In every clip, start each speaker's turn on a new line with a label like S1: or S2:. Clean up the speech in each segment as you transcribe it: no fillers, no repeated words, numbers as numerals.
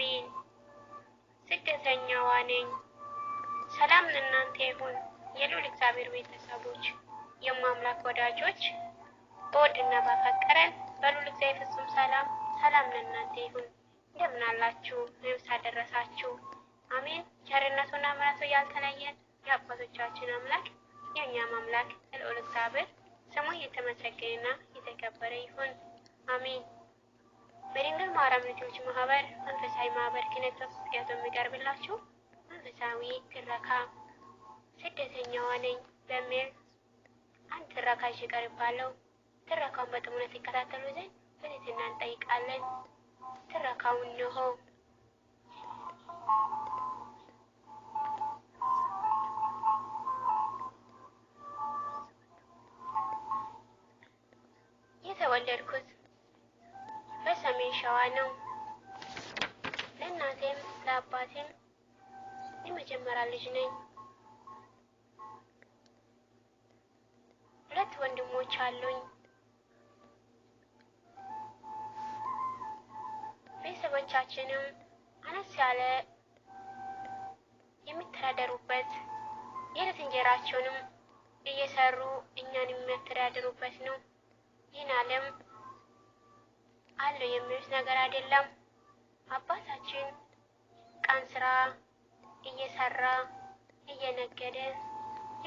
S1: አሜን። ስደተኛዋ ነኝ። ሰላም ለእናንተ ይሁን የልዑል እግዚአብሔር ቤተሰቦች፣ የማምላክ ወዳጆች፣ በወድና ባፈቀረን በልዑል እግዚአብሔር ፍጹም ሰላም ሰላም ለእናንተ ይሁን። እንደምን አላችሁ? ነፍስ አደረሳችሁ። አሜን። ቸርነቱና ምሕረቱ ያልተለየን የአባቶቻችን አምላክ የእኛም አምላክ ልዑል እግዚአብሔር ስሙ የተመሰገነና የተከበረ ይሁን። አሜን። በድንግል ማርያም ልጆች ማህበር መንፈሳዊ ማህበር ኪነ ጥበብ የሚቀርብላችሁ መንፈሳዊ ትረካ ስደተኛዋ ነኝ በሚል አንድ ትረካ ይዤ ቀርባለሁ። ትረካውን በጥሞና ትከታተሉ ዘንድ በትህትና እንጠይቃለን። ትረካውን እነሆ። የተወለድኩት በሰሜን ሸዋ ነው። ለእናቴም ለአባቴም የመጀመሪያ ልጅ ነኝ። ሁለት ወንድሞች አሉኝ። ቤተሰቦቻችንም አነስ ያለ የሚተዳደሩበት የዕለት እንጀራቸውንም እየሰሩ እኛን የሚያተዳድሩበት ነው። ይህን ዓለም አለው የሚሉት ነገር አይደለም። አባታችን ቀን ስራ እየሰራ እየነገደ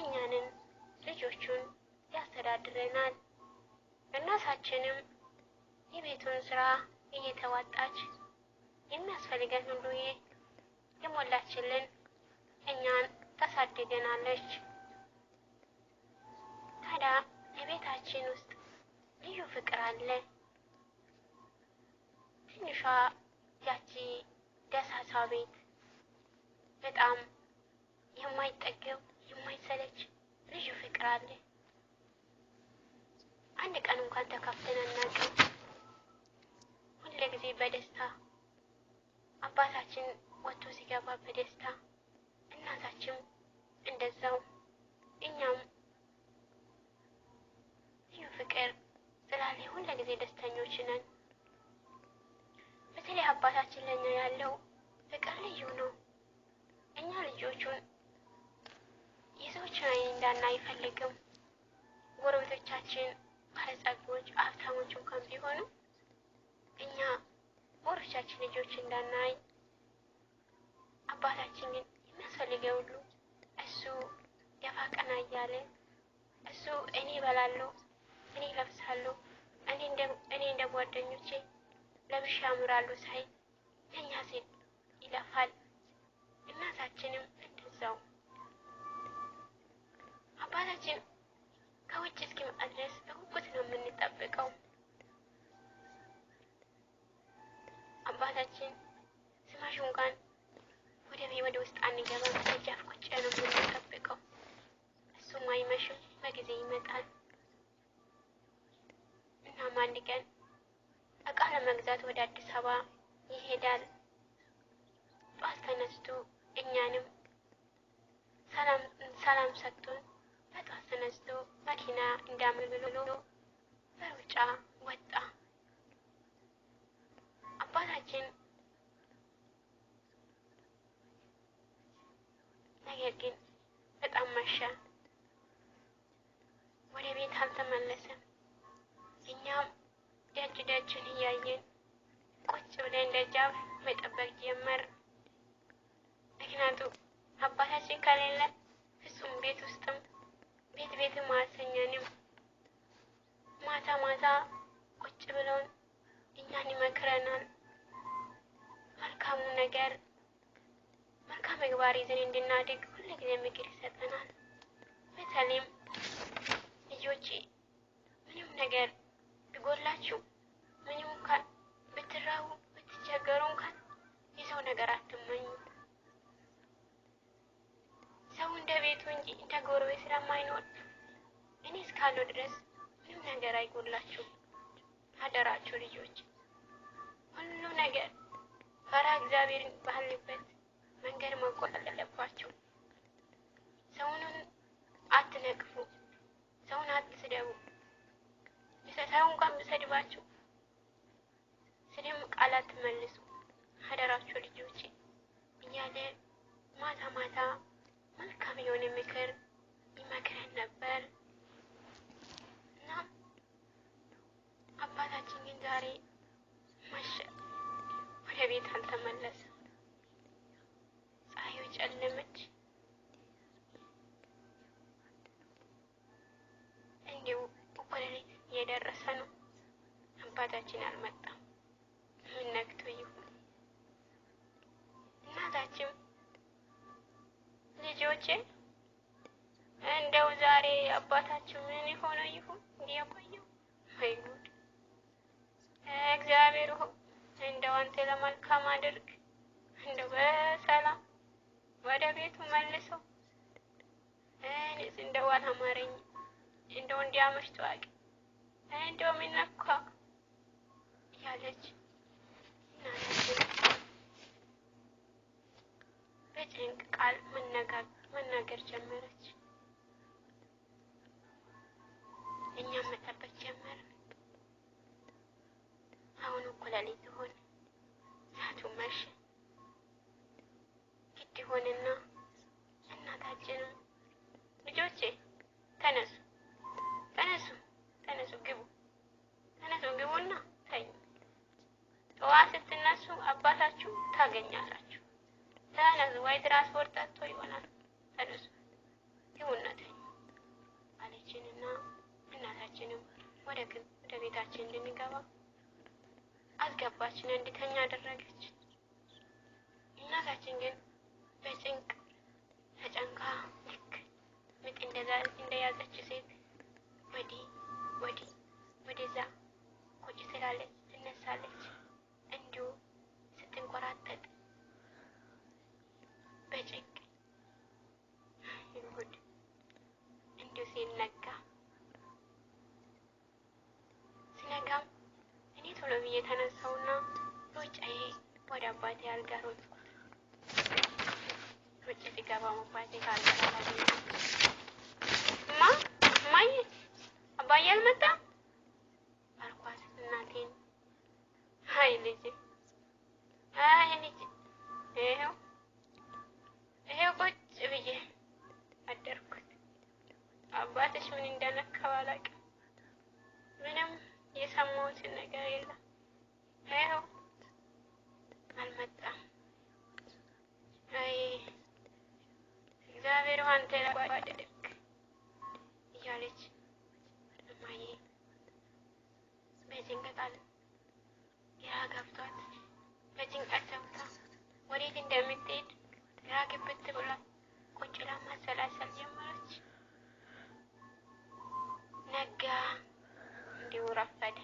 S1: እኛንም ልጆቹን ያስተዳድረናል። እናታችንም የቤቱን ስራ እየተዋጣች የሚያስፈልገን ሁሉ የሞላችልን እኛን ታሳድገናለች። ታዲያ የቤታችን ውስጥ ልዩ ፍቅር አለ። ትንሿ ያቺ ደሳሳ ቤት በጣም የማይጠገብ የማይሰለች ልዩ ፍቅር አለ። አንድ ቀን እንኳን ተካፍተን አናውቅም። ሁል ጊዜ በደስታ አባታችን ወጥቶ ሲገባ በደስታ እናታችን እንደዛው፣ እኛም ልዩ ፍቅር ስላለ ሁል ጊዜ ደስተኞች ነን። በተለይ አባታችን ለኛ ያለው ፍቅር ልዩ ነው። እኛ ልጆቹን የሰዎችን ዓይን እንዳናይ አይፈልግም። ጎረቤቶቻችን ባለጸጎች፣ ሀብታሞች እንኳን ቢሆኑ እኛ ጎረቤቶቻችን ልጆች እንዳናይ፣ አባታችን ግን የሚያስፈልገው ሁሉ እሱ ደፋ ቀና እያለ እሱ እኔ እበላለሁ፣ እኔ እለብሳለሁ፣ እኔ እንደ ጓደኞቼ ለብሼ አምራለሁ ሳይል ለእኛ ሲል ይለፋል። እናታችንም እንደዛው። አባታችን ከውጭ እስኪመጣ ድረስ በጉጉት ነው የምንጠብቀው። አባታችን ስማሽ እንኳን ወደ ቤት ወደ ውስጥ አንገባም፣ ደጃፍ ቁጭ ነው የምንጠብቀው። እሱም አይመሽም፣ በጊዜ ይመጣል። እናም አንድ ቀን እቃ ለመግዛት ወደ አዲስ አበባ ይሄዳል። ጧት ተነስቶ እኛንም ሰላም ሰጥቶን በጧት ተነስቶ መኪና እንዳምን ብሎ በሩጫ ወጣ። አባታችን ነገር ግን በጣም መሸ፣ ወደ ቤት አልተመለሰም። እኛም ደጅ ደጁን እያየን ቁጭ ብለን ደጃፍ መጠበቅ ጀመር። ምክንያቱም አባታችን ከሌለ ፍጹም ቤት ውስጥም ቤት ቤትም አያሰኘንም። ማታ ማታ ቁጭ ብሎን እኛን ይመክረናል። መልካሙ ነገር መልካም ምግባር ይዘን እንድናድግ ሁልጊዜ ምክር ይሰጠናል። በተለይም ልጆቼ ምንም ነገር ቢጎላችሁ፣ ምንም እንኳን ብትራቡ ብትቸገሩ እንኳን የሰው ነገር አትመኙ። ሰው እንደ ቤቱ እንጂ እንደ ጎረቤት ስለማይኖር እኔ እስካለሁ ድረስ ምንም ነገር አይጎላችሁም። አደራችሁ ልጆች፣ ሁሉ ነገር ፈራ እግዚአብሔርን ባለበት መንገድ መጓዝ አለባችሁ። ሰውን አትነቅፉ፣ ሰውን አትስደቡ። ሰው እንኳን ብሰድባችሁ ስድብ ቃል አትመልሱ። አደራችሁ ልጆች። አልተመለሰም። ፀሐዩ ጨለመች። እንዲሁ እኩለ ሌሊት እየደረሰ ነው። አባታችን አልመጣም። ምን ነክቶ ይሆን? እናታችን ልጆቼ እንደው ዛሬ አባታችን ምን የሆነ ይሁን እንዲያቆየው? ወይ ጉድ! እግዚአብሔር ሆይ እንደው አንተ ለመልካም አድርግ፣ እንደው በሰላም ወደ ቤቱ መልሰው። እኔስ እንደው አላማረኝም፣ እንደው እንዲያመሽቶ አቅ እንደው ምን ነካ እያለች እናታችን በጭንቅ ቃል መናገር ጀመረች። እኛም መጠበቅ ጀመርን። አሁን እኩለ ሌሊት ሆነ፣ ሰዓቱ መሸ። ግድ ሆነና እናታችንም ልጆቼ ተነሱ፣ ተነሱ፣ ተነሱ ግቡ፣ ተነሱ ግቡና ተኙ። ጠዋት ስትነሱ አባታችሁ ታገኛላችሁ። ተነሱ፣ ወይ ትራንስፖርት አጥቶ ይሆናል። ተነሱ ግቡና ተኙ አለችንና እናታችንም ወደ ቤታችን እንድንገባ አስገባችን፣ እንድተኛ አደረገች። እናታችን ግን በጭንቅ ተጨንቃ ልክ ምጥ እንደያዘች ሴት ወዲህ ወዲህ ወደዛ ቁጭ ትላለች፣ ትነሳለች። እንዲሁ ስትንቆራጠጥ በጭንቅ ጉድ እንዲሁ ሲነጋ ሲነጋም እኔ ቶሎ ብዬ ተነሳውና ሩጫዬ ወደ አባቴ አልጋ ሮጥኩት። ሩጬ ሲገባ አባቴ ከአልጋ አላገኘሁትም። እማ እማዬ አባዬ አልመጣም አልኳት እናቴን። አይ ልጄ፣ አይ ልጄ፣ ይኸው ይኸው ቁጭ ብዬ አደርኩት። አባትሽ ምን እንደነካው አላውቅም። ምንም የሰማሁትን ነገር የለም። ይኸው አልመጣም። አይ እግዚአብሔር አንተ አድርግ እያለች እማዬ በጭንቀት አለ ግራ ገብቷት በጭንቀት ገብታ ወዴት እንደምትሄድ ግራ ግብት ብሏት ቁጭ ብላ ማሰላሰል ጀመረች። ነጋ፣ እንዲሁ ረፈደ።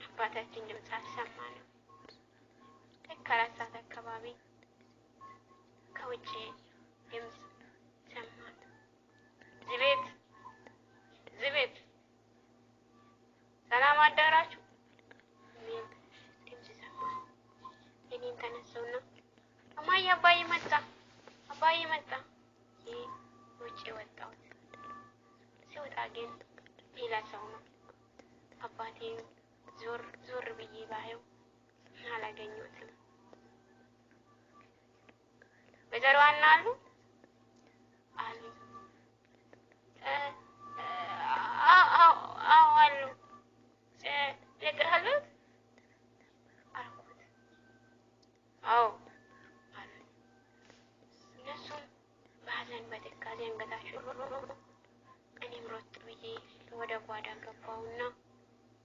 S1: አባታችን ድምፅ አልሰማንም። ልክ 4 ሰዓት አካባቢ ከውጭ ድምፅ ሰማን። ዝቤት ዝቤት ሰላም አደራችሁ የሚል ድምፅ ሰማን። እኔም ተነሳውና እማዬ አባዬ መጣ፣ አባዬ መጣ ውጭ ወጣሁት። ሲወጣ ግን ሌላ ሰው ነው። አባቴን ዞር ዞር ብዬ ባየው አላገኘሁትም። ወይዘሮ ዋና አሉ አሉ። አዎ አሉ። ልጥራሉት አልኩት። አዎ አሉ። እነሱም በሀዘን በትካዜ አንገታቸው፣ እኔም ሮጥ ብዬ ወደ ጓዳ ገባሁና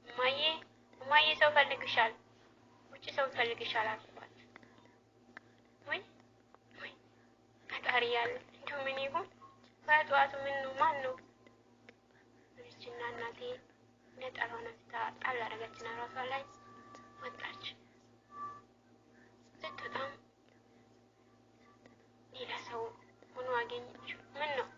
S1: እማዬ እማዬ ሰው ፈልግሻል፣ ውጭ ሰው ፈልግሻል አልኳት። ወይ ወይ ፈጣሪ ያለ እንደው ምን ይሁን በጠዋቱ ምን ነው ማን ነው አለችና እናቴ ነጠላዋን አንስታ ጣል አደረገችና ራሷ ላይ ወጣች። ስትወጣም ሌላ ሰው ሆኖ አገኘችው። ምን ነው